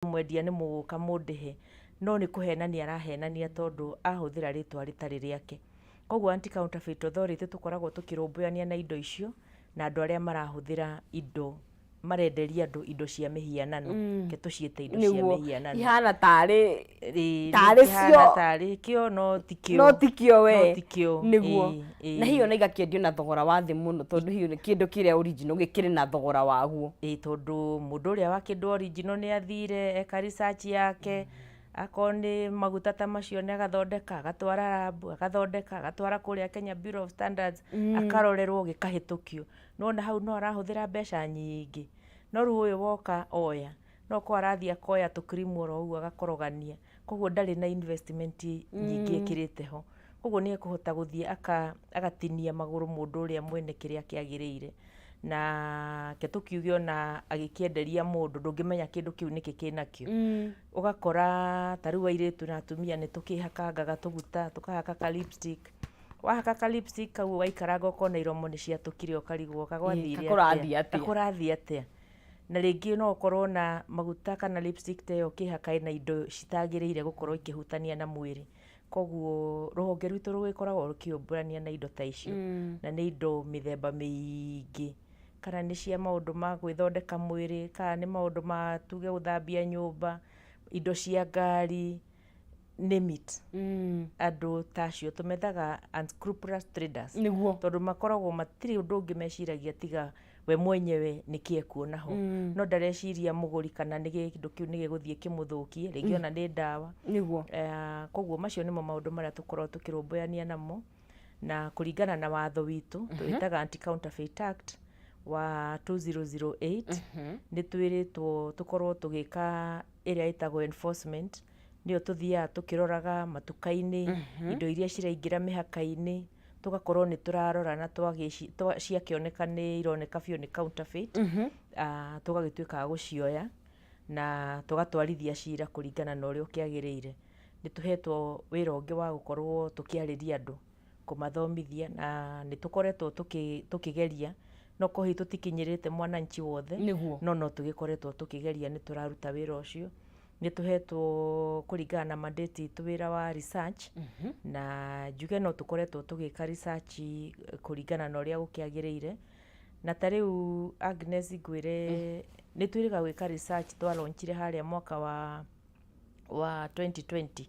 Mwendia nĩ mũgũka mũndĩhe, no nĩ kũhenania arahenania tondũ ahũthĩra rĩtwa rĩtarĩ rĩake. Koguo Anti Counterfeit Authority tũkoragwo tũkĩrũmbũyania na indo icio na andũ arĩa marahũthĩra indo, marenderia andũ indo cia mĩhianano. Reke tũciĩte indo cia mĩhianano. Ihana tarĩ Ĩĩ, tarĩ kĩhana cio. Tarĩ kĩo no ti kĩo. No ti kĩo we. No ti kĩo. Nĩguo. Ĩĩ. Na hihi ona igakĩendio na thogora wa thĩ mũno, tondũ hihi kĩndũ kĩrĩa original gĩkĩrĩ na thogora waguo. Ĩĩ, tondũ mũndũ ũrĩa wa kĩndũ original nĩ athire eka research yake, akorwo nĩ maguta ta macio nĩ agathondeka, agatwara lab, agathondeka, agatwara kũrĩa Kenya Bureau of Standards, akarorerwo gĩkahĩtũkio. Nĩwona hau no arahũthĩra mbeca nyingĩ. No rĩu ũyũ woka oya, no korwo arathiĩ akoya tũ cream oro ũguo agakorogania, koguo ndarĩ na investment nyingĩ ekĩrĩte ho. Koguo nĩ ekũhota gũthiĩ agatinia magũrũ mũndũ ũrĩa mwene kĩrĩa kĩagĩrĩire. Na reke tũkiuge ona agĩkĩenderia mũndũ ndũngĩmenya kĩndũ kĩu nĩkĩ kĩnakĩo. Ũgakora ta rĩu airĩtu na atumia nĩ tũkĩhakangaga tũguta, tũkahaka ka lipstick. Wahaka ka lipstick kau ũgaikaranga ũkona iromo nĩ ciatũkire, ũkarigwo kagwathire. Kakũrathiĩ atĩa? Kakũrathiĩ atĩa? Na rĩngĩ no ũkorwo na maguta kana lipstick ta ĩyo ũkĩhaka ĩna indo citagĩrĩire gũkorwo ikĩhutania na mwĩrĩ. Koguo rũhonge rwitũ rũgĩkoragwo rũkĩũmbũrania na indo ta icio. Na nĩ indo mĩthemba mĩingĩ. Kana nĩ cia maũndũ ma gwĩthondeka mwĩrĩ, kana nĩ maũndũ ma tuge gũthambia nyũmba, indo cia ngari, name it. Andũ ta acio tũmethaga unscrupulous traders. Tondũ makoragwo matirĩ ũndũ ũngĩ meciragia tiga we mwenyewe nĩkĩ ekuona ho. No ndareciria mũgũri kana nĩ kĩndũ kĩu nĩ gĩgũthiĩ kĩmũthũkie, rĩngĩ ona nĩ ndawa. Koguo macio nĩmo maũndũ marĩa tũkoragwo tũkĩrũmbũyania namo, na kũringana na watho witũ twĩtaga Anti Counterfeit Act wa 2008, nĩ twĩrĩtwo tũkorwo tũgĩka ĩrĩa ĩtagwo enforcement, nĩyo tũthiaga tũkĩroraga matuka-inĩ, indo iria ciraingĩra mĩhaka-inĩ, tũgakorwo nĩ tũrarora na ciakĩoneka nĩ ironeka biũ nĩ counterfeit, tũgagĩtuĩka a gũcioya na tũgatwarithia cira kũringana na ũrĩa ũkĩagĩrĩire. Nĩ tũhetwo wĩra ũngĩ wa gũkorwo tũkĩarĩria andũ, kũmathomithia, na nĩ tũkoretwo tũkĩgeria, no korwo hihi tũtikinyĩrĩte mwananchi wothe, no no tũgĩkoretwo tũkĩgeria, nĩ tũraruta wĩra ũcio. Nĩ tũhetwo kũringana na mandate itũ wĩra wa research, na njuge no tũkoretwo tũgĩka research kũringana na ũrĩa gũkĩagĩrĩire. Na ta rĩu Agnes ngwĩre, nĩ twĩrĩga gwĩka research twalaunchire harĩa mwaka wa 2020,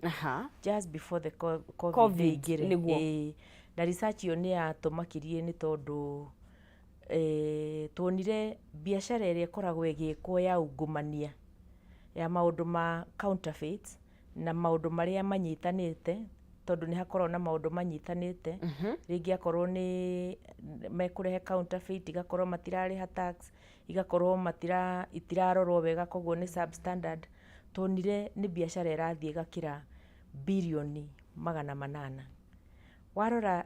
just before the COVID COVID, ĩingĩre. Ĩĩ. Na research ĩyo nĩ yatũmakirie nĩ tondũ tuonire biacara ĩrĩa ĩkoragwo ĩgĩkwo ya ungumania ya maũndũ ma counterfeits na maũndũ marĩa manyitanĩte, tondũ nĩ hakoragwo na maũndũ manyitanĩte, rĩngĩ akorwo nĩ mekũrehe counterfeit, igakorwo matirarĩha tax, igakorwo matira itirarorwo wega, koguo nĩ substandard. Tuonire nĩ biacara ĩrathiĩ ĩgakĩra birioni 800. Warora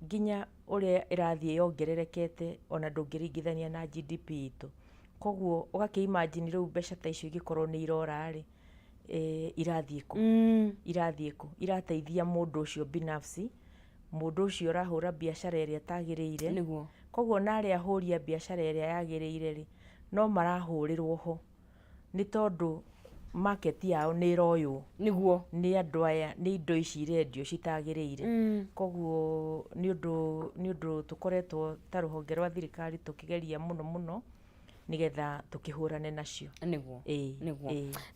nginya ũrĩa ĩrathiĩ yongererekete, ona ndũngĩringithania na GDP itũ. Koguo ũgakĩ imagine rĩu mbeca ta icio ingĩkorwo nĩ irora rĩ, irathiĩ kũ? Irathiĩ kũ? Irateithia mũndũ ũcio binafsi, mũndũ ũcio ũrahũra biacara ĩrĩa ĩtagĩrĩire. Koguo ona arĩa ahũri a biacara ĩrĩa yagĩrĩire rĩ, no marahũrĩrwo ho nĩ tondũ market yao nĩ ĩroywo nĩ andũ aya, nĩ indo ici irendio citagĩrĩire. Koguo nĩ ũndũ tũkoretwo ta rũhonge rwa thirikari tũkĩgeria mũno mũno nĩgetha tũkĩhũrane nacio. Ĩĩ.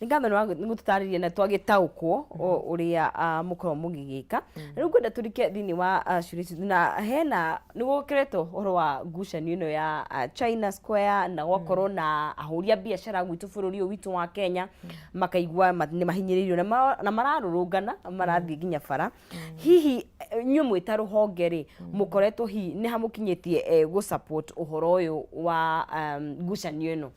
Nĩ ngatho nĩ gũtũtarĩria na twagĩtaũkwo ũrĩa mũkoragwo mũgĩgĩka. Rĩu ngwenda tũrike thĩinĩ wa ciũria ici, na hena nĩ gũkĩretwo ũhoro wa ngucanio ĩno ya China Square, na gwakorwo na ahũri a biacara gwitũ bũrũri ũyũ witũ wa Kenya makaigua nĩ mahinyĩrĩirio na mararũrũngana, marathiĩ nginya bara. Hihi inyuĩ mwĩ ta rũhonge rĩ, mũkoretwo hihi nĩ hamũkinyĩtie gũ support ũhoro ũyũ wa ngucanio ĩno?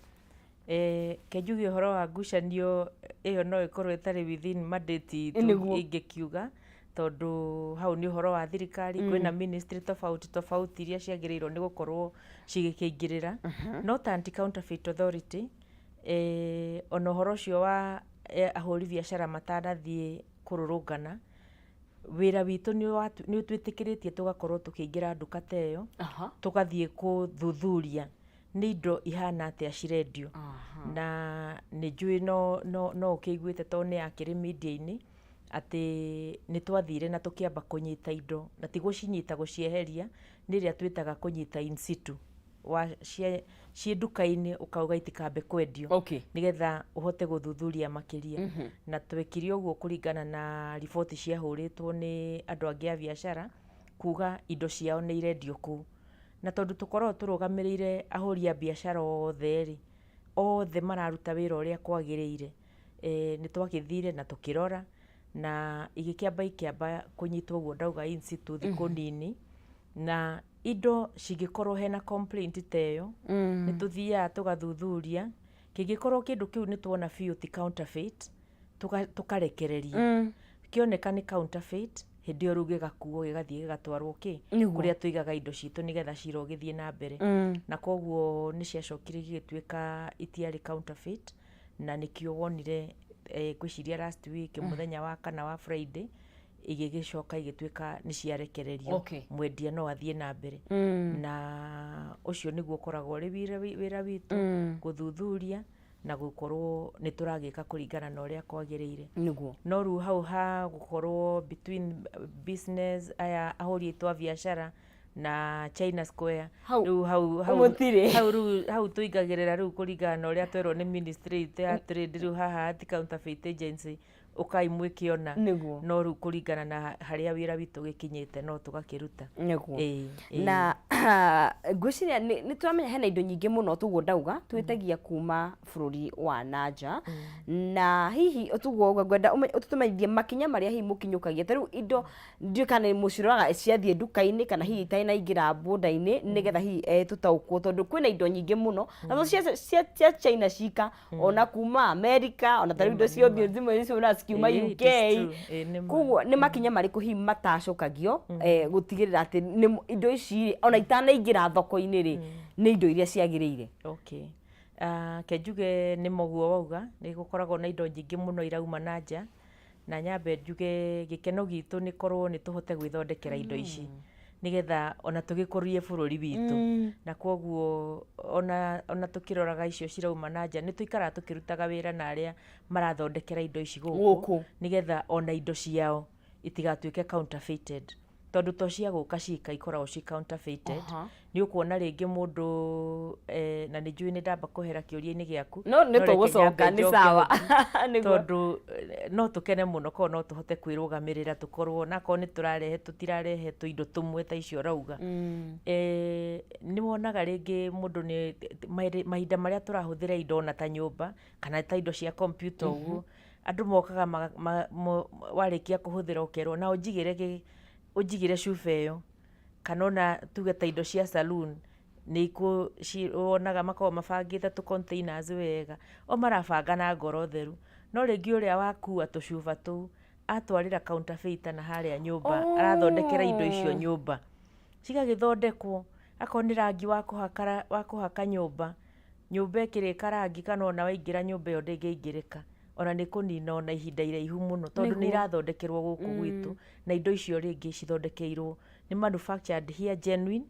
Ke njuge ũhoro wa ngucanio ĩyo no ĩkorwo ĩtarĩ within mandate itũ, ingĩkiuga, tondũ hau nĩ ũhoro wa thirikari, kwĩna ministry tofauti tofauti iria ciagĩrĩirwo nĩ gũkorwo cigĩkĩingĩrĩra. No ta Anti Counterfeit Authority, ona ũhoro ũcio wa ahũri biacara matanathiĩ kũrũrũngana, wĩra witũ nĩ ũtwĩtĩkĩrĩtie tũgakorwo tũkĩingĩra nduka ta ĩyo, tũgathiĩ kũthuthuria. Nĩ indo ihana atĩa cirendio. Na nĩ njũĩ no ũkĩiguĩte tondũ nĩ yakĩrĩ media-inĩ atĩ nĩ twathire na tũkĩamba kũnyita indo, na ti gũcinyita gũcieheria, nĩ ĩrĩa twĩtaga kũnyita in situ wa ciĩ nduka-inĩ, ũkauga itikambe kwendio nĩgetha ũhote gũthuthuria makĩria. Na twekire ũguo kũringana na riboti ciahũrĩtwo nĩ andũ angĩ a biacara kuga indo ciao nĩ irendio kũu. Na tondũ tũkoragwo tũrũgamĩrĩire ahũri a biacara othe rĩ, othe mararuta wĩra ũrĩa kwagĩrĩire, nĩ twagĩthire na tũkĩrora na igĩkĩamba ikĩamba kũnyitwo ũguo ndauga in situ thikũ nini. Na indo cingĩkorwo hena complaint ta ĩyo, nĩ tũthiaga tũgathuthuria. Kĩngĩkorwo kĩndũ kĩu nĩ tuona biũ ti counterfeit, tũkarekereria. Kĩoneka nĩ counterfeit, hĩndĩ ĩyo rĩu gĩgakuo, gĩgathiĩ gĩgatwarwo kĩ kũrĩa tũigaga indo citũ nĩgetha cira ũgĩthiĩ na mbere. Na koguo nĩ ciacokire igĩtuĩka itiarĩ counterfeit, na nĩkĩo wonire, ngwĩciria last week mũthenya wa kana wa Friday, igĩgĩcoka igĩtuĩka nĩ ciarekererio. Mwendia no athiĩ na mbere. Na ũcio nĩguo ũkoragwo ũrĩ wĩra witũ, gũthuthuria na gũkorwo nĩ tũragĩka kũringana na ũrĩa kwagĩrĩire. No rĩu hau ha gũkorwo between business aya ahũri aitũ a biacara na China Square, rĩu hau mũtirĩ. Hau rĩu hau tũingagĩrĩra rĩu kũringana na ũrĩa twerwo nĩ ministry itũ ya trade. Rĩu haha Anti Counterfeit Agency, ũkai mwĩkĩona. No rĩu kũringana na harĩa wĩra witũ gĩkinyĩte, no tũgakĩruta. Ĩĩ, ĩĩ. Na ngwĩciria nĩ tũramenya hena indo nyingĩ mũno tuguo ndauga twĩtagia kuma bũrũri wa nanja, na hihi tuguo ũguo ngwenda ũtũmenyithie makinya marĩa hihi mũkinyũkagia. Ta rĩu indo ndiũĩ kana nĩ mũciroraga ciathiĩ nduka-inĩ kana hihi itarĩ na ingĩra boda-inĩ, nĩgetha hihi tũtaũkwo, tondũ kwĩna indo nyingĩ mũno na to cia China cika, ona kuma America, ona ta rĩu indo cia ũthiũ zimwe icio cikiuma Ĩĩ, it UK. is true. Ĩĩ, nĩ ma. Koguo nĩ makinya marĩkũ hihi matacũkagio gũtigĩrĩra atĩ indo ici rĩ, ona itanaingĩra thoko-inĩ rĩ, nĩ indo iria ciagĩrĩire? Okay. Ke njuge nĩ moguo wauga, nĩ gũkoragwo na indo nyingĩ mũno irauma na nja, na nyambe njuge gĩkeno gitũ nĩ korwo nĩ tũhote gwĩthondekera indo ici nĩgetha ona tũgĩkũrie bũrũri witũ. Na koguo ona tũkĩroraga icio cirauma na nja, nĩ tũikaraga tũkĩrutaga wĩra na arĩa marathondekera indo ici gũkũ, Gũkũ. nĩgetha ona indo ciao itigatuĩke counterfeited, tondũ to cia gũka cika ikoragwo ci counterfeited. Nĩ ũkuona rĩngĩ mũndũ, na nĩ njũĩ nĩ ndamba kũhera kĩũria-inĩ gĩaku, no nĩ no reke tũgũcoka nyambe nĩ njoke sawa. hau. Nĩguo. Tondũ no tũkene mũno korwo no tũhote kwĩrũgamĩrĩra, tũkorwo nakorwo nĩ tũrarehe, tũtirarehe tũindo tũmwe ta icio ũrauga. Nĩ wonaga rĩngĩ mũndũ nĩ mahinda marĩa tũrahũthĩra indo ona ta nyũmba kana ta indo cia kompiuta ũguo, andũ mokaga warĩkia kũhũthĩra ũkerwo na ũnjigĩre ũnjigĩre cuba ĩyo, kana ona tuge ta indo cia saloon nĩ wonaga makoragwo mabangĩte tũ containers wega, o marabanga na ngoro theru, no rĩngĩ ũrĩa wakua tũcuba tũu atwarĩra counterfeiter na harĩa nyũmba arathondekera indo icio nyũmba cigagĩthondekwo, akorwo nĩ rangi wa kũhaka, wa kũhaka nyũmba, nyũmba ĩkĩrĩka rangi, kana ona waingĩra nyũmba ĩyo ndĩngĩingĩrĩka, ona nĩ kũnina ona ihinda iraihu mũno, tondũ nĩ irathondekerwo gũkũ gwitũ, na indo icio rĩngĩ cithondekeirwo nĩ manufactured here genuine,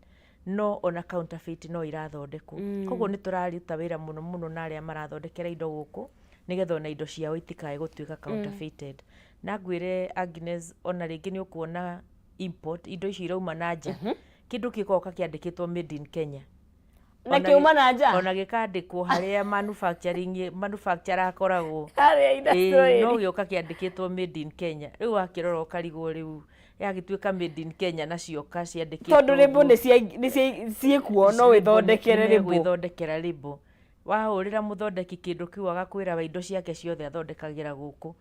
no ona counterfeit no irathondekwo. Koguo nĩ tũraruta wĩra mũno mũno na arĩa marathondekera indo gũkũ, nĩgetha ona indo ciao itikae gũtuĩka counterfeited. Na ngwĩre Agnes, ona rĩngĩ nĩ ũkuona import indo icio irauma na nja, kĩndũ gĩgoka kĩandĩkĩtwo "made in Kenya" na kiuma na nja, ona gĩkandĩkwo harĩa manufacturing manufacturer akoragwo harĩa Ĩĩ, industry. No gĩũka kĩandĩkĩtwo "made in Kenya". Rĩu wakĩrora ũkarigwo rĩu yagĩtuĩka made in Kenya na cioka ciandĩkĩtwo tondũ rĩmbũ ũguo. nĩ ciĩkuo no wĩthondekere rĩmbũ. Gwĩthondekera rĩmbũ, wahũrĩra mũthondeki kĩndũ kĩu agakwĩra we indo ciake ciothe athondekagĩra gũkũ.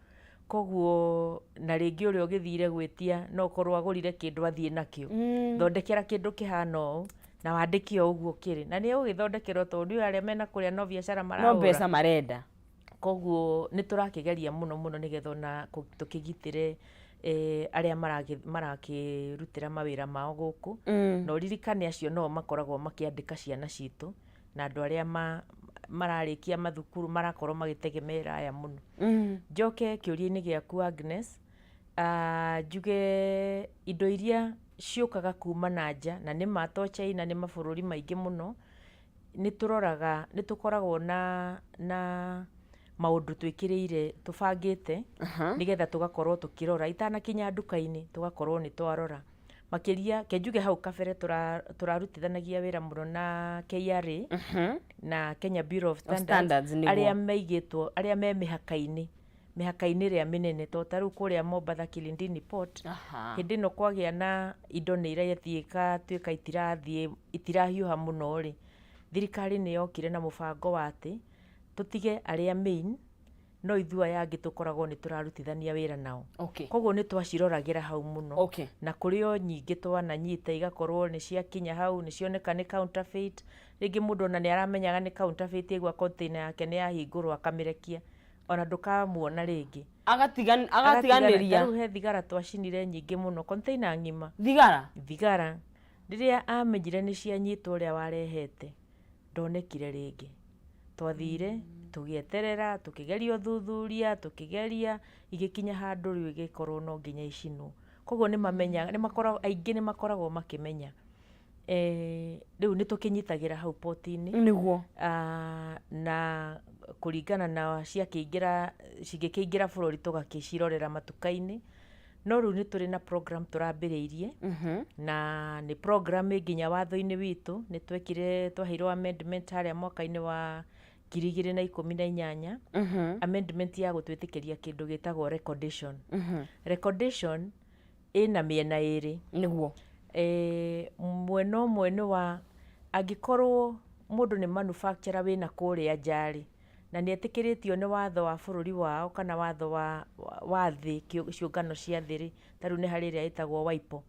Koguo na rĩngĩ ũrĩa ũgĩthire gwĩtia no ũkorwo agũrire kĩndũ athiĩ nakĩo, thondekera kĩndũ kĩhana ũũ na wandĩke o ũguo kĩrĩ, na nĩ egũgĩthondekerwo, tondũ nĩ arĩa mena kũrĩa no biacara no marahũra. Mbeca marenda. Koguo nĩ tũrakĩgeria mũno mũno nĩgetha ona tũkĩgitĩre arĩa marakĩrutĩra mawĩra mao gũkũ. Na ũririkane acio nao makoragwo makĩandĩka ciana citũ na andũ arĩa mararĩkia mathukuru marakorwo magĩtegemera aya mũno. Njoke kĩũria-inĩ gĩaku Agnes, njuge indo iria ciũkaga kuma na nja, na nĩ ma to China, nĩ mabũrũri maingĩ mũno. Nĩ tũroraga, nĩ tũkoragwo na maũndũ twĩkĩrĩire tũbangĩte nĩgetha tũgakorwo tũkĩrora itanakinya nduka-inĩ, tũgakorwo nĩ twarora. Makĩria ke njuge hau kabere tũrarutithanagia wĩra mũno na KRA na Kenya Bureau of Standards, Standards, nĩguo. Arĩa maigĩtwo, arĩa me mĩhaka-inĩ, mĩhaka-inĩ ĩrĩa mĩnene, to ta rĩu kũrĩa Mombatha Kilindini Port. Hĩndĩ ĩno kwagĩa na indo nĩ irathiĩ ikatuĩka itirathiĩ, itirahiũha mũno rĩ, thirikari nĩ yokire na mũbango wa atĩ tũtige arĩa main, no ithuĩ aya angĩ tũkoragwo nĩ tũrarutithania wĩra nao. Koguo nĩ twaciroragĩra hau mũno. Na kũrĩ o nyingĩ twananyita igakorwo nĩ ciakinya hau, nĩ cioneka nĩ counterfeit. Rĩngĩ mũndũ ona nĩ aramenyaga nĩ counterfeit, aigua container yake nĩ yahingũrwo akamĩrekia. Ona ndũkamuona rĩngĩ. Agatiganĩria. Ta rĩu he thigara twacinire nyingĩ mũno, container ng'ima. Thigara? Thigara. Rĩrĩa amenyire nĩ cianyitwo ũrĩa warehete, ndonekire rĩngĩ. Twathire, tũgĩeterera, tũkĩgeria ũthuthuria, tũkĩgeria, igĩkinya handũ rĩu ĩgĩkorwo no nginya icinwo. Koguo nĩ mamenyaga, nĩ makoragwo, aingĩ nĩ makoragwo makĩmenya. Rĩu nĩ tũkĩnyitagĩra hau port-inĩ. Na kũringana na ciakĩingĩra, cingĩkĩingĩra bũrũri tũgakĩcirorera matuka-inĩ. No rĩu nĩ tũrĩ na program tũrambĩrĩirie, na nĩ program ĩ nginya watho-inĩ witũ, nĩ twekire, twaheirwo amendment harĩa mwaka-inĩ wa 2018, amendment ya gũtwĩtĩkĩria kĩndũ gĩtagwo recordation. Recordation ĩna mĩena ĩrĩ. Mwena ũmwe nĩ wa angĩkorwo mũndũ nĩ manufacturer wĩna kũrĩa nja rĩ, na nĩ etĩkĩrĩtio nĩ watho wa bũrũri wao kana watho wa thĩ, ciũngano cia thĩ rĩ, ta rĩu nĩ harĩ ĩrĩa ĩtagwo WIPO,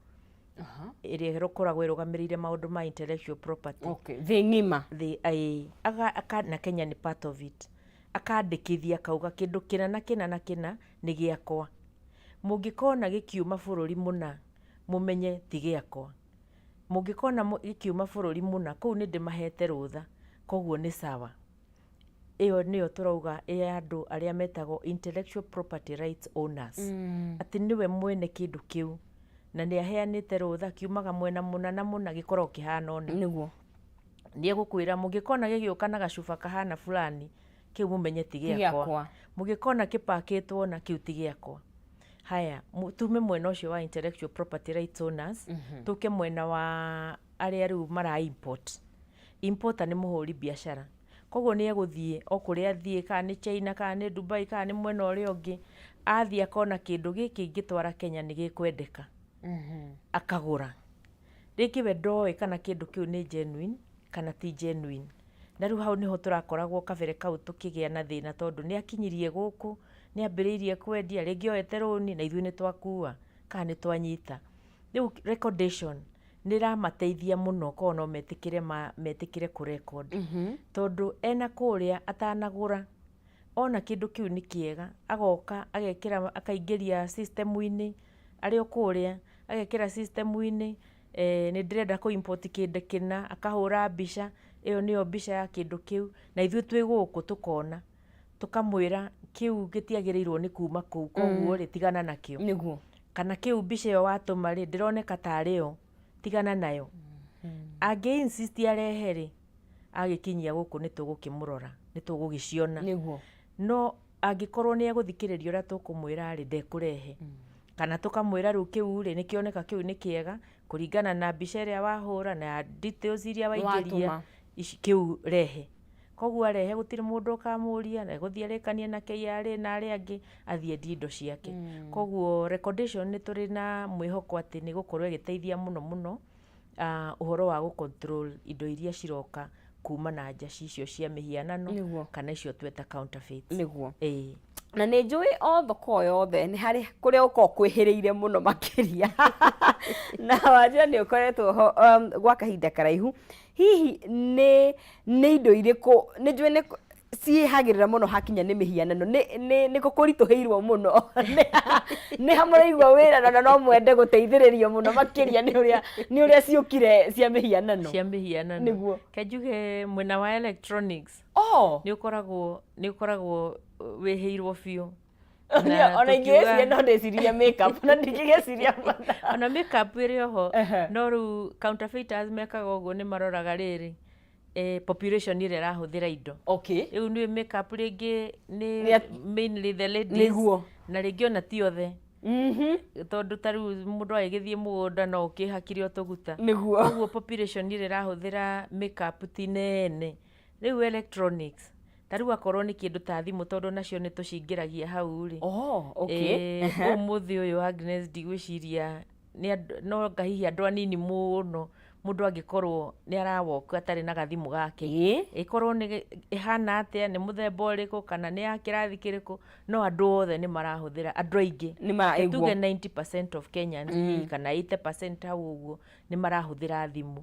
ĩrĩa ĩkoragwo ĩrũgamĩrĩire maũndũ ma intellectual property. Okay. Thĩ ng'ima. Thĩ, ĩĩ, na Kenya nĩ part of it. Akandĩkithia akauga kĩndũ kĩna na kĩna na kĩna nĩ gĩakwa. Mũngĩkona gĩkiuma bũrũri mũna, mũmenye ti gĩakwa. Mũngĩkona gĩkiuma bũrũri mũna, kũu nĩ ndĩmahete rũtha, koguo nĩ sawa. Ĩyo nĩyo tũrauga ya andũ arĩa metagwo intellectual property rights owners. Atĩ nĩwe mwene kĩndũ kĩu na nĩ aheanĩte rũtha kiumaga mwena mũna na mũna, gĩkoragwo kĩhana ũna. Nĩ egũkwĩra mũngĩkona gĩgĩũka na gacuba kahana fulani, kĩu mũmenye ti gĩakwa. Gĩakwa. Mũngĩkona kĩpakĩtwo na kĩu ti gĩakwa. Haya, tume mwena ũcio wa intellectual property rights owners, tũke mwena wa arĩa rĩu mara import. Importer nĩ mũhũri biacara. Koguo nĩ egũthiĩ o kũrĩa athiĩ, kana nĩ China, kana nĩ Dubai, kana nĩ mwena ũrĩa ũngĩ, athiĩ akona kĩndũ gĩkĩ ingĩtwara Kenya nĩ gĩkwendeka. Akagũra. Rĩngĩ we ndoĩ kana kĩndũ kĩu nĩ genuine kana ti genuine. Na rĩu hau nĩho tũrakoragwo kabere kau tũkĩgĩa na thĩna, tondũ nĩ akinyirie gũkũ, nĩ ambĩrĩirie kwendia, rĩngĩ oete rũni na ithuĩ nĩ twakua kana nĩ twanyita. Rĩu recordation nĩ ĩramateithia mũno, korwo no metĩkĩre metĩkĩre kũ record. Tondũ ena kũrĩa atanagũra, ona kĩndũ kĩu nĩ kĩega, agoka agekĩra, akaingĩria system-inĩ, arĩ o kũrĩa agekĩra system-inĩ, nĩ ndĩrenda kũ import kĩndũ kĩna, akahũra mbica, ĩyo nĩyo mbica ya kĩndũ kĩu, na ithuĩ twĩ gũkũ tũkona, tũkamwĩra kĩu gĩtiagĩrĩirwo nĩ kuma kũu, koguo rĩ, tigana nakĩo. Kana kĩu mbica ĩyo watũma rĩ, ndĩroneka tarĩ yo, tigana nayo. Angĩ insist arehe rĩ, agĩkinyia gũkũ nĩ tũgũkĩmũrora, nĩ tũgũgĩciona. No angĩkorwo nĩ egũthikĩrĩria ũrĩa tũkũmwĩra rĩ, ndekũrehe. Kana tũkamwĩra rĩu kĩu rĩ, nĩ kĩoneka kĩu nĩ kĩega kũringana na mbica ĩrĩa wahũra na details iria waingĩria, Watũma. Ici kĩu rehe. Koguo arehe gũtirĩ mũndũ ũkamũria, na egũthiĩ arĩkanie na KRA na arĩa angĩ, athiĩ endie indo ciake. Koguo recordation nĩ tũrĩ na mwĩhoko atĩ nĩ ĩgũkorwo ĩgĩteithia mũno mũno ũhoro wa gũ control indo iria ciroka kuma na nja cicio cia mĩhianano kana icio tweta counterfeits. Ĩĩ. Na nĩ njũĩ o thoko o yothe nĩ harĩ kũrĩa ũkoragwo kwĩhĩrĩire mũno makĩria, na Wanjĩra nĩ ũkoretwo ho gwa kahinda karaihu. Hihi nĩ indo irĩkũ nĩ njũĩ nĩ ciĩhagĩrĩra mũno hakinya nĩ mĩhianano, nĩ kũ kũritũhĩirwo mũno, nĩ ha mũraigua wĩra na no mwende gũteithĩrĩrio mũno makĩria nĩ ũrĩa ciũkire cia mĩhianano? Cia mĩhianano. Ke njuge mwena wa electronics nĩ ũkoragwo wĩhĩirwo biũ. Na Ona ingĩgĩciria no ndĩcirie makeup na ndingĩgĩciria Ona makeup ĩrĩ oho. No rĩu counterfeiters mekaga ũguo, nĩ maroraga rĩrĩ, Population ĩrĩa ĩrahũthĩra indo. Rĩu nĩ makeup rĩngĩ nĩ mainly the ladies. Na rĩngĩ ona ti othe, tondũ ta rĩu mũndũ agĩgĩthiĩ mũgũnda no ũkĩhakire o tũguta. Koguo population ĩrĩa ĩrahũthĩra makeup ti nene. Rĩu electronics, ta rĩu akorwo nĩ kĩndũ ta thimũ, tondũ nacio nĩ tũcingĩragia hau rĩ. Oh, okay. Ũmũthĩ ũyũ, Agnes, ndigwĩciria nĩ no anga hihi andũ anini mũno mũndũ angĩkorwo nĩ arawalk atarĩ na gathimũ gake. Ĩkorwo nĩ ĩhana atĩa, nĩ mũthemba ũrĩkũ, kana nĩ ya kĩrathi kĩrĩkũ, no andũ othe nĩ marahũthĩra, andũ aingĩ. Tuge 90% of Kenyans hihi, kana 80% hau ũguo, nĩ marahũthĩra thimũ.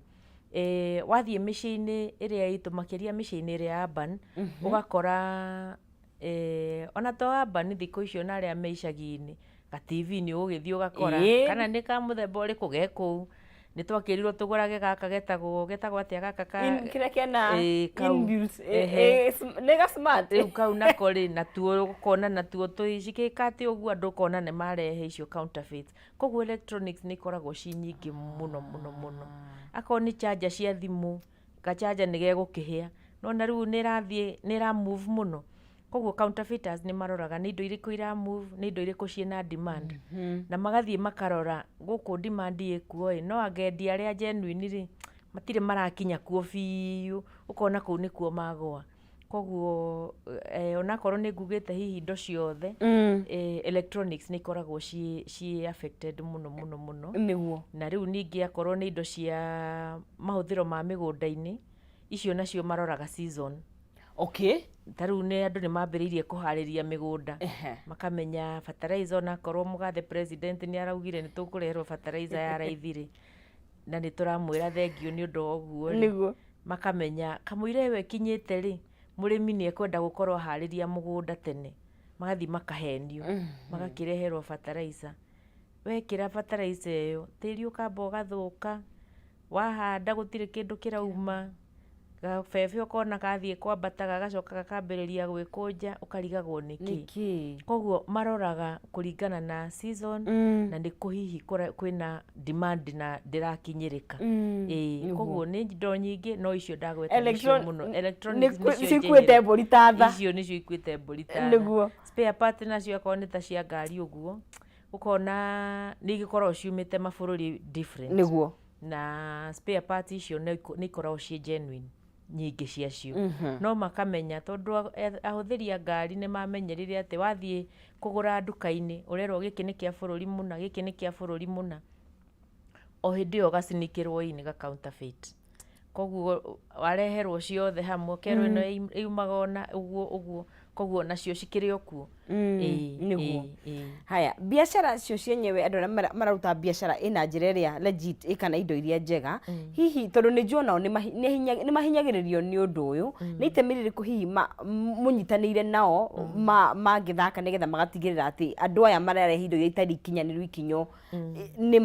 Wathiĩ mĩciĩ-inĩ ĩrĩa itũ, makĩria mĩciĩ-inĩ ĩrĩa ya urban, ũgakora ona to urban, thikũ icio na arĩa me icagi-inĩ, ga TV nĩ ũgũgĩthiĩ ũgakora, kana nĩ ka mũthemba ũrĩkũ ge kũu. Nĩ twakĩrirwo tũgũrage gaka getagwo atĩa gaka ka Kĩrĩa kena Kau. inbuilt, Ehe. Nĩ ga smart. Rĩu kau nako rĩ, natuo ũkona natuo tũicikĩka atĩ ũguo andũ ũkona nĩ marehe icio counterfeits. Koguo electronics nĩ ikoragwo ci nyingĩ mũno mũno mũno. Akorwo nĩ charger cia thimũ, gacharger nĩ gegũkĩhĩa nona rĩu nĩ ĩrathiĩ, nĩ ĩra move mũno. Koguo counterfeiters nĩ maroraga nĩ indo irĩkũ ira move, nĩ indo irĩkũ ciĩna demand, na magathiĩ makarora gũkũ demand ĩkuo ĩ, no angendi arĩa genuine rĩ, matirĩ marakinya kuo biũ, ũkona kũu nĩkuo magũa. Koguo onakorwo nĩ ngugĩte hihi indo ciothe, electronics nĩ ikoragwo ciĩ affected mũno mũno mũno. Na rĩu ningĩ akorwo nĩ indo cia mahũthĩro ma mĩgũnda-inĩ, icio nacio maroraga season. Ta rĩu nĩ andũ nĩ mambĩrĩirie kũharĩria mĩgũnda, makamenya fertilizer, onakorwo mũgathe president nĩ araugire nĩ tũkũreherwo fertilizer ya raithi rĩ, na nĩ tũramwĩra thengiũ nĩ ũndũ wa ũguo rĩ, makamenya kamũira ĩyo ĩkinyĩte rĩ, mũrĩmi nĩ ekwenda gũkorwo aharĩria mũgũnda tene, magathiĩ makahenio, magakĩreherwo fertilizer. Wekĩra fertilizer ĩyo, tĩri ũkamba ũgathũka, wahanda gũtirĩ kĩndũ kĩrauma, gabebe ũkona kathiĩ kwambata gagacoka gakambĩrĩria gwĩkũnja, ũkarigagwo nĩkĩ. Nĩkĩ? Koguo maroraga kũringana na season, na nĩ kũ hihi kwĩna demand na ndĩrakinyĩrĩka. Ĩĩ. Koguo nĩ indo nyingĩ, no icio ndagweta nĩcio mũno. Electronics nĩcio cikuĩte njĩhĩre. Mbũri ta tha. Icio nĩcio ikuĩte mbũri ta tha. Spare part nacio akorwo nĩ ta cia ngari ũguo, ũkona nĩ igĩkoragwo ciumĩte mabũrũri different, na spare parts icio nĩ ikoragwo ciĩ genuine nyingĩ ciacio, no makamenya tondũ ahũthĩri a ngari nĩ mamenyerire atĩ wathiĩ kũgũra nduka-inĩ ũrerwo gĩkĩ nĩ kĩa bũrũri mũna, gĩkĩ nĩ kĩa bũrũri mũna, o hĩndĩ ĩyo gacinikĩrwo ĩ nĩ ga counterfeit. Koguo wareherwo ciothe hamwe, ũkerwo ĩno yumaga ona ũguo ũguo, koguo nacio cikĩrĩ o kuo. Ĩĩ. Ĩĩ. Haya, biacara cio cienyewe, andũ arĩa mararuta biacara ĩna njĩra ĩrĩa legit ĩkana indo iria njega, hihi tondũ nĩ njũĩ onao nĩ mahinyagĩrĩrio nĩ ũndũ ũyũ, nĩ itemi rĩrĩkũ hihi mũnyitanĩire nao mangĩthaka nĩgetha magatigĩrĩra atĩ andũ aya mararehe indo iria itarĩ ikinyanĩru ikinyo nĩ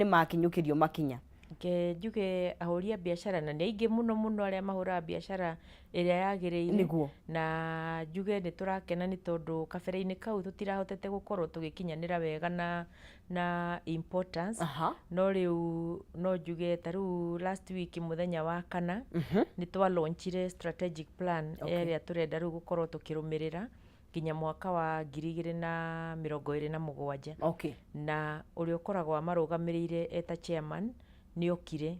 makinyũkĩrio makinya? Reke njuge ahũri a biacara, na nĩ aingĩ mũno mũno arĩa mahũraga biacara ĩrĩa yagĩrĩire. Na njuge nĩ tũrakena nĩ tondũ kabere-inĩ kau tũtirahotete gũkorwo tũgĩkinyanĩra wega na importers. No rĩu no njuge ta rĩu last week mũthenya wa kana nĩ twa launchire strategic plan ĩrĩa tũrenda rĩu gũkorwo tũkĩrũmĩrĩra nginya mwaka wa 2027. Na ũrĩa ũkoragwo amarũgamĩrĩire eta chairman nĩ okire,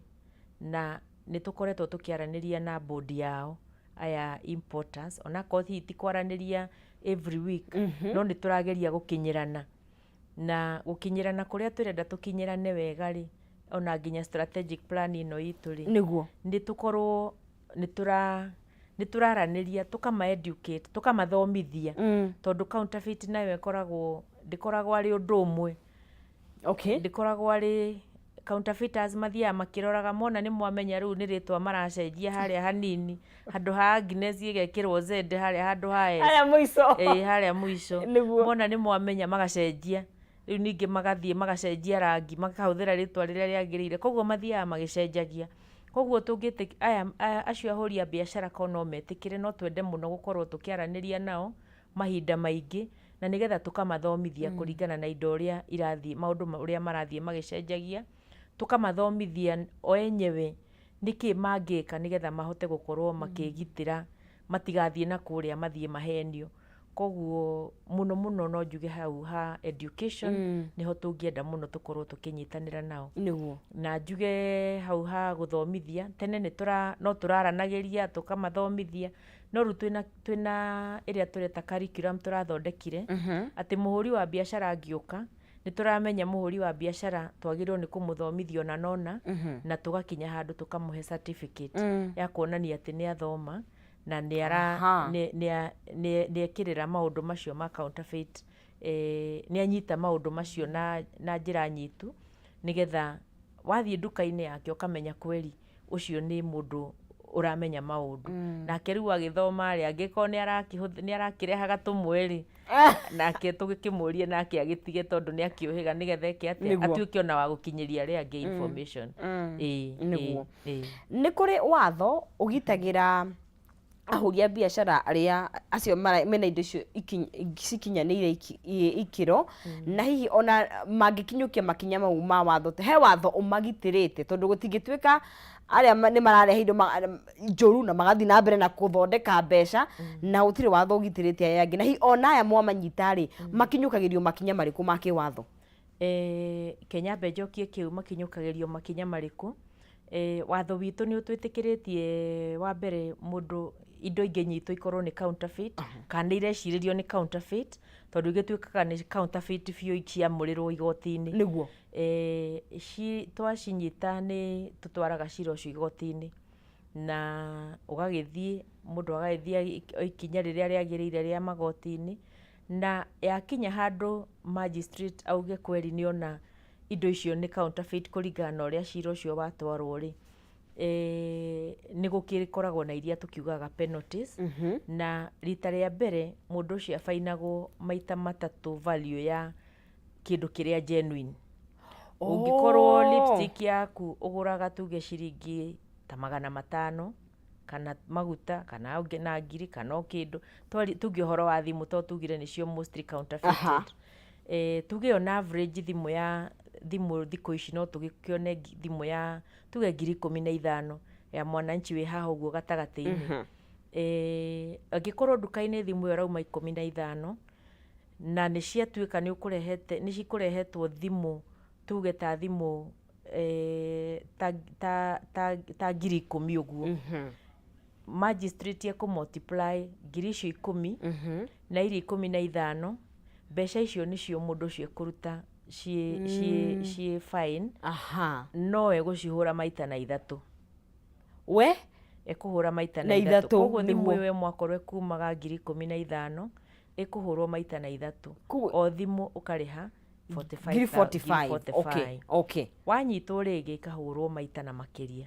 na nĩ tũkoretwo tũkĩaranĩria na board yao aya importers, onakorwo hihi ti kwaranĩria every week, no nĩ tũrageria gũkinyĩrana, na gũkinyĩrana kũrĩa tũrenda tũkinyĩrane wega rĩ, ona nginya strategic plan ĩno itũ rĩ, nĩ tũkorwo nĩ tũraranĩria, tũkama educate, tũkamathomithia, tondũ counterfeit nayo ĩkoragwo ndĩkoragwo arĩ ũndũ ũmwe. Ndĩkoragwo arĩ counterfeiters mathiaga makĩroraga, mona nĩ mwamenya rĩu nĩ rĩtwa maracenjia harĩa hanini, handũ ha Agnes ĩgekĩrwo Z harĩa handũ ha S. Harĩa mũico. Ĩĩ, harĩa mũico. Mona nĩ mwamenya magacenjia, rĩu ningĩ magathiĩ magacenjia rangi, makahũthĩra rĩtwa rĩrĩa rĩagĩrĩire. Koguo mathiaga magĩcenjagia. Koguo tũngĩtĩ aya acio ahũri a biacara korwo no metĩkĩre, no twende mũno gũkorwo tũkĩaranĩria nao mahinda maingĩ, na nĩgetha tũkamathomithia kũringana na indo ũrĩa irathiĩ, maũndũ ũrĩa marathiĩ magĩcenjagia, tũkamathomithia o enyewe. Nĩkĩ mangĩka nĩgetha mahote gũkorwo makĩgitĩra matigathiĩ na kũrĩa mathiĩ mahenio? Koguo mũno mũno no njuge hau ha education nĩho tũngĩenda mũno tũkorwo tũkĩnyitanĩra nao. Na njuge hau ha gũthomithia, tene nĩ tũra no tũraranagĩria tũkamathomithia, no rĩu twĩna ĩrĩa tũreta curriculum tũrathondekire, atĩ mũhũri wa biacara angĩũka, nĩ tũramenya mũhũri wa biacara twagĩrĩirwo nĩ kũmũthomithia ona nona, na tũgakinya handũ tũkamũhe certificate ya kuonania atĩ nĩ athoma na nĩ ara nĩ ekĩrĩra maũndũ macio ma counterfeit, nĩ anyita maũndũ macio na njĩra nyitu, nĩgetha wathiĩ nduka-inĩ yake ũkamenya kweli ũcio nĩ mũndũ ũramenya maũndũ. Nake rĩu agĩthoma rĩ, angĩkorwo nĩ arakĩrehaga tũmwe rĩ, nake tũgĩkĩmũrie nake agĩtige, tondũ nĩ akĩũhĩga, nĩgetha eke atĩa? Atuĩke ona wa gũkinyĩria arĩa angĩ information. Ĩĩ. Ĩĩ. Nĩ kũrĩ watho ũgitagĩra ahũri a biacara arĩa acio mena indo icio cikinyanĩire ikĩro, na hihi ona mangĩkinyũkia makinya mau ma watho, he watho ũmagitĩrĩte, tondũ gũtingĩtuĩka arĩa nĩ mararehe indo njũru na magathiĩ na mbere na gũthondeka mbeca na gũtirĩ watho ũgitĩrĩte aya angĩ? Na hihi ona aya mwamanyita rĩ, makinyũkagĩrio makinya marĩkũ ma kĩwatho? Kenya mbe njokie kĩu, makinyũkagĩrio makinya marĩkũ? Watho witũ nĩ ũtwĩtĩkĩrĩtie, wa mbere, mũndũ indo ingĩnyitwo ikorwo nĩ counterfeit kana nĩ irecirĩrio nĩ counterfeit, tondũ igĩtuĩkaga nĩ counterfeit biũ ciamũrĩrwo igoti-inĩ. Twacinyita nĩ tũtwaraga cira ũcio igoti-inĩ, na ũgagĩthiĩ, mũndũ agagĩthiĩ ikinya rĩrĩa rĩagĩrĩire rĩa magoti-inĩ, na yakinya handũ magistrate auge kweri nĩ ona indo icio nĩ counterfeit kũringana na ũrĩa cira ũcio watwarwo rĩ, nĩ gũgĩkoragwo na iria tũkiugaga penalties. Na rita rĩa mbere mũndũ ũcio abainagwo maita matatũ value ya kĩndũ kĩrĩa genuine. Ũngĩkorwo lipstick yaku ũgũraga tuge ciringi ta 500, kana maguta, kana ũngĩ na ngiri kana o kĩndũ, tuge ũhoro wa thimũ, tondũ tugire nĩcio mostly counterfeited. Tuge on average thimũ ya thimũ thikũ ici no tũgĩkĩone thimũ ya tuge 15,000 ya mwananchi wĩ haha ũguo gatagatĩ-inĩ. Angĩkorwo nduka-inĩ thimũ ĩyo ĩrauma 15, na nĩ ciatuĩka nĩ ũkũrehete, nĩ cikũrehetwo thimũ tuge ta thimũ ta 10,000 ũguo, magistrate ekũ multiply ngiri icio 10 na iria 15. Mbeca icio nĩcio mũndũ ũcio ekũruta ciĩ fine. No egũcihũra maita na ithatũ. We. Ekũhũra maita na ithatũ. Koguo thimũ ĩyo ĩmwe akorwo ĩkumaga 15,000, ĩkũhũrwo maita na ithatũ. O thimũ ũkarĩha 45. Ngiri 45, okay. Wanyitwo rĩngĩ ĩkahũrwo maita na makĩria,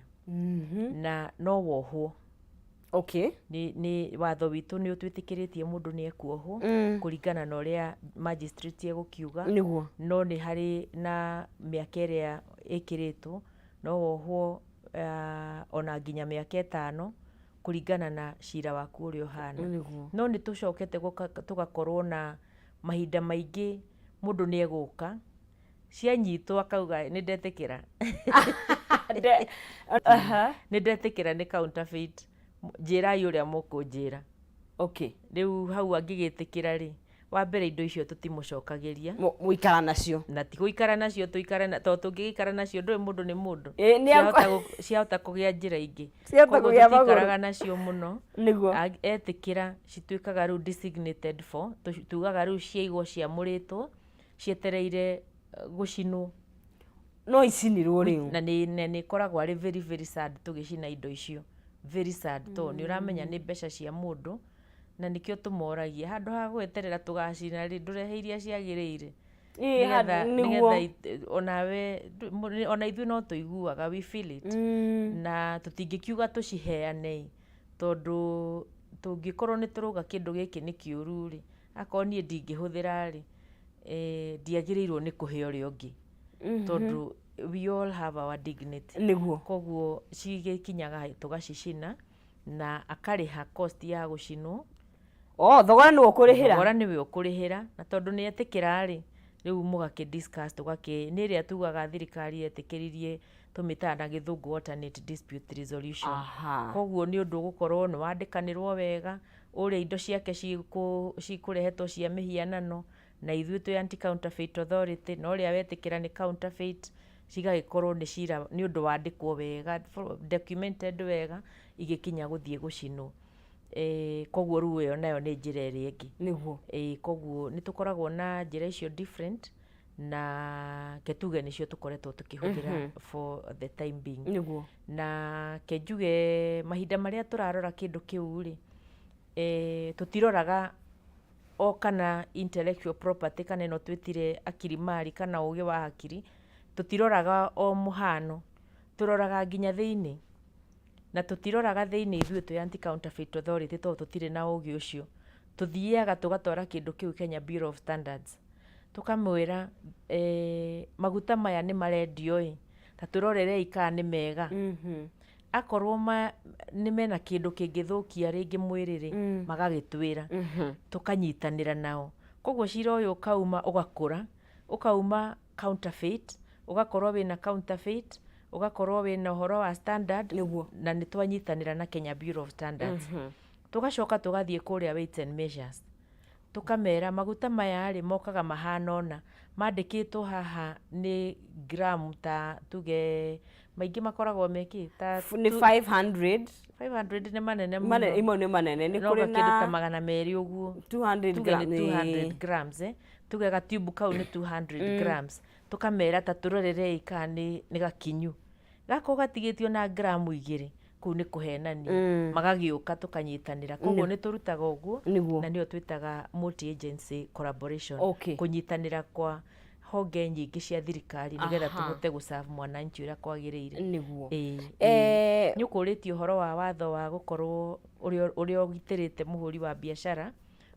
na no wohwo. Nĩ watho witũ nĩ ũtwĩtĩkĩrĩtie mũndũ nĩ ekuohwo kũringana na ũrĩa magistrate egũkiuga. No nĩ harĩ na mĩaka ĩrĩa ĩkĩrĩtwo, no wohwo ona nginya mĩaka 5 kũringana na cira waku ũrĩa ũhana. No nĩ tũcokete tũgakorwo na mahinda maingĩ mũndũ nĩ egũka, cianyitwo akauga, "Nĩ ndetĩkĩra, nĩ ndetĩkĩra nĩ counterfeit, njĩrai ũrĩa mũkũnjĩra." Rĩu hau angĩgĩtĩkĩra rĩ, wa mbere indo icio tũtimũcokagĩria. Mũikara nacio. Na ti gũikara nacio, tũikare na, tondũ tũngĩgĩikara nacio, ndũĩ mũndũ nĩ mũndũ. Ĩ, nĩ Ciahota kũgĩa njĩra ingĩ. Ciahota Koguo kũgĩa magũrũ. tũtikaraga nacio mũno. Etĩkĩra, cituĩkaga rĩu designated for, tugaga rĩu ciaigwo ciamũrĩtwo cietereire gũcinwo. No icinirwo rĩu. Na nĩ ĩkoragwo arĩ very very sad tũgĩcina indo icio, very sad, tondũ nĩ ũramenya nĩ mbeca cia mũndũ. Na nĩkĩo tũmoragia, handũ ha gweterera tũgacina rĩ, ndũrehe iria ciagĩrĩire, nĩgetha nĩgetha onawe ona ithuĩ no tũiguaga, we feel it. Na tũtingĩkiuga tũciheane, tondũ tũngĩkorwo nĩ tũrauga kĩndũ gĩkĩ nĩ kĩũru rĩ, akorwo niĩ ndingĩhũthĩra rĩ, ndiagĩrĩirwo nĩ kũhe ũrĩa ũngĩ, tondũ we all have our dignity. Koguo cigĩkinyaga tũgacicina na akarĩha cost ya gũcinwo. Oh, thogora nĩwe ũkũrĩhĩra. Thogora nĩwe ũkũrĩhĩra. Na tondũ nĩ etĩkĩra rĩ, rĩu mũgakĩ discuss, tũgakĩ nĩ ĩrĩa tugaga thirikari yetĩkĩririe. Tũmĩtaga na Gĩthũngũ alternate dispute resolution. Aha. Koguo nĩ ũndũ ũgũkorwo nĩ wandĩkanĩrwo wega ũrĩa indo ciake cikũrehetwo cia mĩhianano, na ithuĩ twĩ Anti Counterfeit Authority, na ũrĩa wetĩkĩra nĩ counterfeit, cigagĩkorwo nĩ cira, nĩ ũndũ wandĩkwo wega, documented wega, igĩkinya gũthiĩ gũcinwo. Koguo rĩu ĩyo nayo nĩ njĩra ĩrĩa ĩngĩ. Nĩguo. Koguo nĩ tũkoragwo na njĩra icio different, na ke tuge nĩcio tũkoretwo tũkĩhũthĩra for the time being. Nĩguo. Na ke njuge mahinda marĩa tũrarora kĩndũ kĩu rĩ, tũtiroraga o kana intellectual property, kana ĩno twĩtire akirimari kana ũgĩ wa hakiri, tũtiroraga o mũhano, tũroraga nginya thĩinĩ. Na tũtiroraga thĩinĩ ithuĩ twĩ Anti Counterfeit Authority, tondũ tũtirĩ na ũgĩ ũcio. Tũthiaga tũgatwara kĩndũ kĩu Kenya Bureau of Standards, tũkamwĩra maguta maya nĩ marendio ĩ, ta tũrorerei kana nĩ mega. Akorwo nĩ mena kĩndũ kĩngĩthũkia rĩngĩ mwĩrĩ rĩ, magagĩtwĩra, tũkanyitanĩra nao. Koguo cira ũyũ ũkauma ũgakũra, ũkauma counterfeit, ũgakorwo wĩna counterfeit, ũgakorwo wĩna ũhoro wa standard. Nĩguo. Na nĩ twanyitanĩra na Kenya Bureau of Standards. Tũgacoka tũgathiĩ kũrĩa Weights and Measures, tũkamera maguta maya rĩ, mokaga mahana ũna, mandĩkĩtwo haha nĩ gram, ta tuge maingĩ makoragwo mekĩ ta Nĩ 500. 500 nĩ manene Mane, mũno. Imwe nĩ manene, nĩ No kũrĩ kĩndũ ta na 200 ũguo. 200 Tuge gram. nĩ 200 grams, tuge gatiubu kau nĩ 200 grams, tũkamera ta tũrorerei kana nĩ gakinyu. Gakorwo gatigĩtio na gramu 2, kũu nĩ kũhenania. Magagĩũka tũkanyitanĩra. Koguo nĩ tũrutaga ũguo. Nĩguo. Na nĩyo twĩtaga multi agency collaboration, kũnyitanĩra kwa honge nyingĩ cia thirikari nĩgetha tũhote gũserve mwananchi ũrĩa kwagĩrĩire. Nĩguo. Ĩĩ. Eh, Nĩ ũkũrĩtie ũhoro wa watho wa gũkorwo ũrĩa ũgitĩrĩte mũhũri wa biacara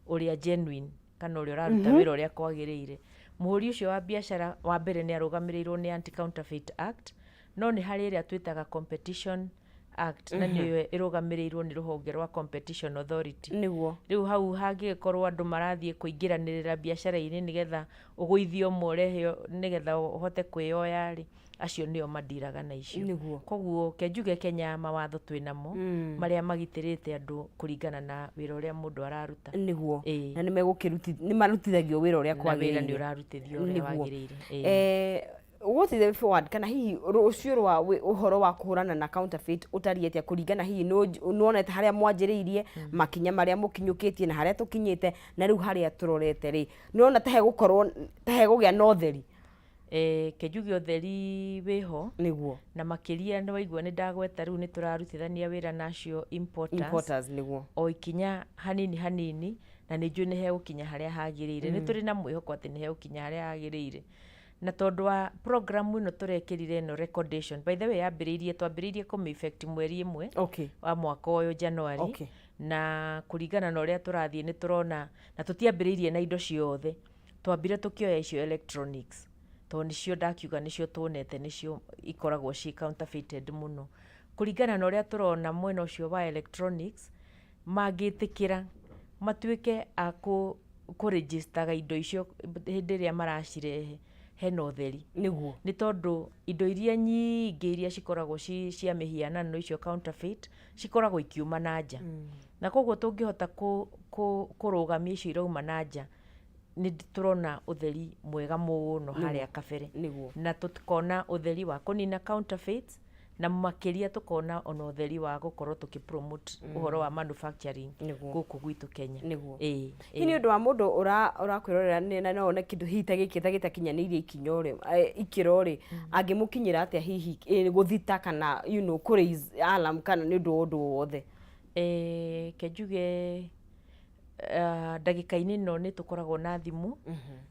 ũrĩa genuine, kana ũrĩa ũraruta wĩra ũrĩa kwagĩrĩire. Mũhũri ũcio wa biacara, wa mbere, nĩ arũgamĩrĩirwo nĩ Anti Counterfeit Act, no nĩ harĩ ĩrĩa twĩtaga Competition Act, na nĩyo ĩrũgamĩrĩirwo nĩ rũhonge rwa Competition Authority. Nĩguo. Rĩu hau hangĩgĩkorwo andũ marathiĩ kũingĩranĩrĩra biacara-inĩ nĩgetha ũgũithio ũmwe ũrehe nĩgetha ũhote kwĩyoya rĩ, acio nĩo mandiraga na icio. Nĩguo. Koguo ke njuge Kenya mawatho twĩnamo marĩa magitĩrĩte andũ kũringana na wĩra ũrĩa mũndũ araruta. Nĩguo. Ĩĩ. Na nĩ marutithagio wĩra ũrĩa Na wĩra kwagĩrĩire. nĩ ũrarutithio ũrĩa Nĩguo. wagĩrĩire. Ĩĩ. What is the way forward, kana hihi rũciũ rwa ũhoro wa kũhũrana na counterfeit ũtariĩ atĩa, kũringana hihi nĩwonete harĩa mwanjĩrĩirie, makinya marĩa mũkinyũkĩtie, na harĩa tũkinyĩte, na rĩu harĩa tũrorete rĩ, nĩwona ta hegũkorwo ta hegũgĩa na ũtheri? Ke njuge ũtheri wĩho. Nĩguo. Na makĩria nĩ waigua nĩ ndagweta rĩu nĩ tũrarutithania wĩra na acio importers, Importers, nĩguo. O ikinya hanini hanini, na nĩ njũĩ nĩ hegũkinya harĩa hagĩrĩire. Nĩ tũrĩ na mwĩhoko atĩ nĩ hegũkinya harĩa hagĩrĩire, na tondũ wa program ĩno tũrekĩrire ĩno recordation, by the way, yambĩrĩirie, twambĩrĩirie kũmĩ effect mweri 1 wa mwaka ũyũ, January. Na kũringana na ũrĩa tũrathiĩ nĩ tũrona, na tũtiambĩrĩirie na indo ciothe, twambire tũkĩoya icio electronics, tondũ nĩcio ndakiuga nĩcio tuonete nĩcio ikoragwo ci counterfeited mũno. Kũringana na ũrĩa tũrona mwena ũcio wa electronics, mangĩtĩkĩra matuĩke a kũregistaga indo icio hĩndĩ ĩrĩa maracirehe, hena ũtheri. Nĩguo. Nĩ tondũ indo iria nyingĩ iria cikoragwo ci cia mĩhianano icio counterfeit cikoragwo ikiuma na nja, na koguo tũngĩhota kũrũgamia icio irauma na nja, nĩ tũrona ũtheri mwega mũno harĩa kabere. Nĩguo. Na tũkona ũtheri wa kũnina counterfeits, na makĩria tũkona ona ũtheri wa gũkorwo tũkĩ promote ũhoro wa manufacturing gũkũ gwitũ Kenya. Nĩguo. Ĩĩ. Hihi nĩ ũndũ wa mũndũ ũrakwĩrorera na no one kĩndũ hihi ta gĩkĩ ta gĩtakinyanĩirie ikinya rĩ, ikĩro rĩ, angĩmũkinyĩra atĩa hihi gũthita kana kũ raise alarm, kana nĩ ũndũ wa ũndũ o wothe? Ke njuge ndagĩka-inĩ ĩno nĩ tũkoragwo na thimũ,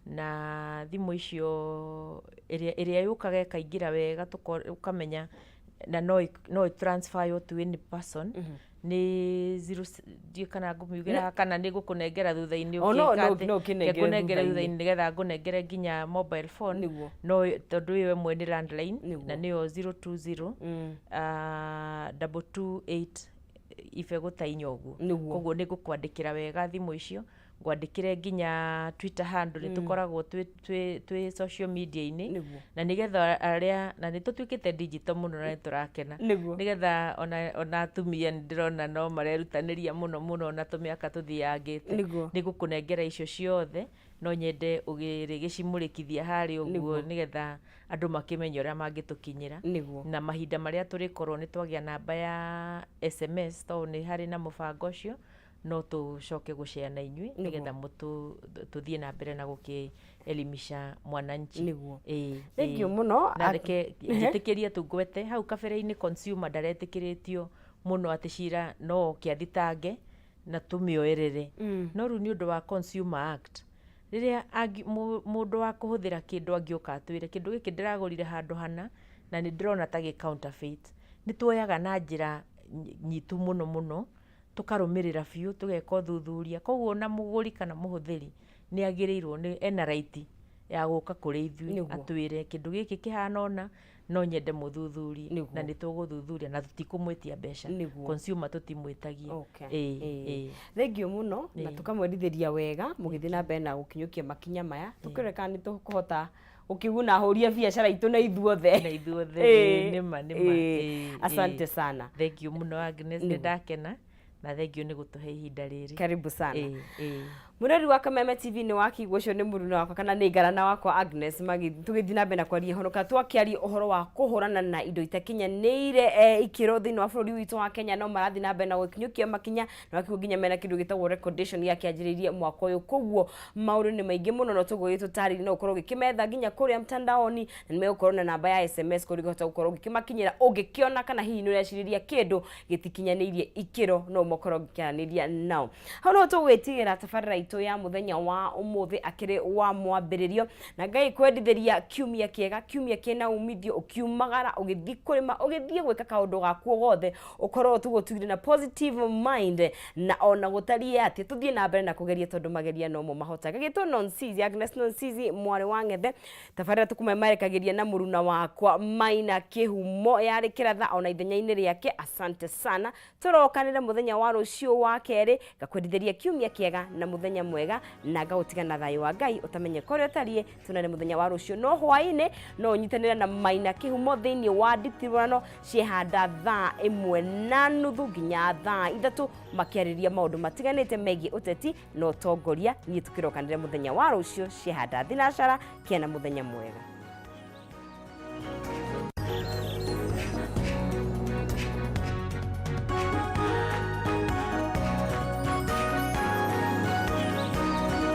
na thimũ icio ĩrĩa yũkaga ĩkaingĩra wega, ũkamenya na no ĩ transfer to any person, nĩ zero, ndiũĩ kana ngũmiugĩra kana nĩ ngũkũnengera thutha-inĩ. O, no, ũgĩka no, atĩ- no ũkĩnengere Reke ngũnengere thutha-inĩ. thutha-inĩ nĩgetha ngũnengere nginya mobile phone. Nĩguo. No tondũ ĩyo ĩmwe nĩ landline. Nĩguo. Na nĩyo 020 228 ibegũ ta 4 ũguo. Nĩguo. Koguo nĩ ngũkwandĩkĩra wega thimũ icio. Ngwandĩkĩre nginya Twitter handle, nĩ tũkoragwo twĩ social media-inĩ. Na nĩgetha arĩa, na nĩ tũtuĩkĩte digital mũno na nĩ tũrakena. Nĩgetha ona atumia nĩ ndĩrona no marerutanĩria mũno mũno na tũmĩaka tũthiangĩte. Nĩ gũkũnengera icio ciothe, no nyende ũgĩrĩgĩcimũrĩkithia harĩa ũguo nĩgetha andũ makĩmenye ũrĩa mangĩtũkinyĩra. Na mahinda marĩa tũrĩkorwo nĩ twagĩa namba ya SMS, tondũ nĩ harĩ na mũbango ũcio, no tũcoke gũshare na inyuĩ nĩgetha tũthiĩ na mbere na gũkĩelimisha mwananchi. Ĩĩ. Thank you mũno. Na reke njĩtĩkĩrie tu ngwete hau kabere-inĩ, consumer ndaretĩkĩrĩtio mũno atĩ cira no oke athitange na tũmĩoerere. No rĩu nĩ ũndũ wa Consumer Act, rĩrĩa mũndũ wa kũhũthĩra kĩndũ angĩũka atwĩre kĩndũ gĩkĩ ndĩragũrire handũ hana na nĩ ndĩrona ta gĩ counterfeit, nĩ tuoyaga na njĩra nyitu mũno mũno, tũkarũmĩrĩra biũ, tũgeka ũthuthuria. Koguo ona mũgũri kana mũhũthĩri nĩ agĩrĩirwo nĩ ena right ya gũka kũrĩ ithuĩ atwĩre kĩndũ gĩkĩ kĩhana ũna, no nyende mũthuthurie. Na nĩ tũgũthuthuria na tũtikũmwĩtia mbeca. Consumer tũtimwĩtagia. Ĩĩ, ĩĩ. Thengiũ mũno na tũkamwendithĩria wega mũgĩthiĩ na mbere na gũkinyũkia makinya maya, tũkĩrore kana nĩ tũkũhota gũkĩguna ahũri a biacara itũ na ithuothe. Na ithuothe. Ĩĩ, nĩma nĩma. Asante sana. Thank you mũno, Agnes, nĩ ndakena na thank you nĩ gũtũhe ihinda rĩrĩ. Karibu sana. Ĩĩ, ĩĩ. Mũrori wa Kameme TV, nĩ wakĩigua ũcio nĩ mũruna wakwa kana nĩ ngarana wakwa Agnes Magi, tũgĩthiĩ na mbere na kwaria ũhoro kana twakĩaria ũhoro wa kũhũrana na indo itakinyanĩire ikĩro thĩinĩ wa bũrũri witũ wa Kenya. No marathiĩ na mbere na gũkinyũkia makinya na wakĩguo nginya mena kĩndũ gĩtagwo recordation gĩakĩanjĩrĩirie mwaka ũyũ. Koguo maũndũ nĩ maingĩ mũno no tũgũgĩtũtarĩria, no ũkorwo ũgĩkĩmetha nginya kũrĩa mtandaoni na nĩ megũkorwo na namba ya SMS kũrĩa ũngĩhota gũkorwo ũgĩkĩmakinyĩra ũngĩkĩona kana hihi nĩ ũrecirĩria kĩndũ gĩtikinyanĩirie ikĩro, no mũkorwo ũkĩaranĩria nao. Hau no tũgwĩtigĩra tabarĩra itũ ya mũthenya wa ũmũthĩ akĩrĩ wa mwambĩrĩrio, na Ngai kwendithĩria kiumia kĩega, kiumia kĩna umithio, ũkiumagara, ũgĩthiĩ kũrĩma, ũgĩthiĩ gwĩka kaũndũ gaku o gothe, ũkorwo tũgũtugire na positive mind, na ona gũtariĩ atĩa tũthiĩ na mbere na kũgeria tondũ mageria nomo mahotaga. Gĩtwo Nonsizi, Agnes Nonsizi, mwarĩ wa Ng'ethe. Tabarĩra tũkũmemerekageria na mũruna wakwa Maina Kĩhumo yarĩ kĩratha ona ithenya-inĩ rĩake. Asante sana, tũrokanĩre mũthenya wa rũciũ wa kerĩ. Ngakwendithĩria kiumia kĩega na mũthenya mwega, na ngagũtiga na thayũ wa Ngai ũtamenye kũrĩa ũtariĩ. Tunane mũthenya wa rũciũ no hwaĩ-inĩ, no ũnyitanĩre na Maina Kĩhumo thĩinĩ wa nditirũrano ciehanda 1:30 nginya 3:00, makĩarĩria maũndũ matiganĩte megiĩ ũteti na ũtongoria. Niĩ tũkĩrokanĩre mũthenya wa rũciũ ciehanda thinacara. Kĩa na mũthenya mwega.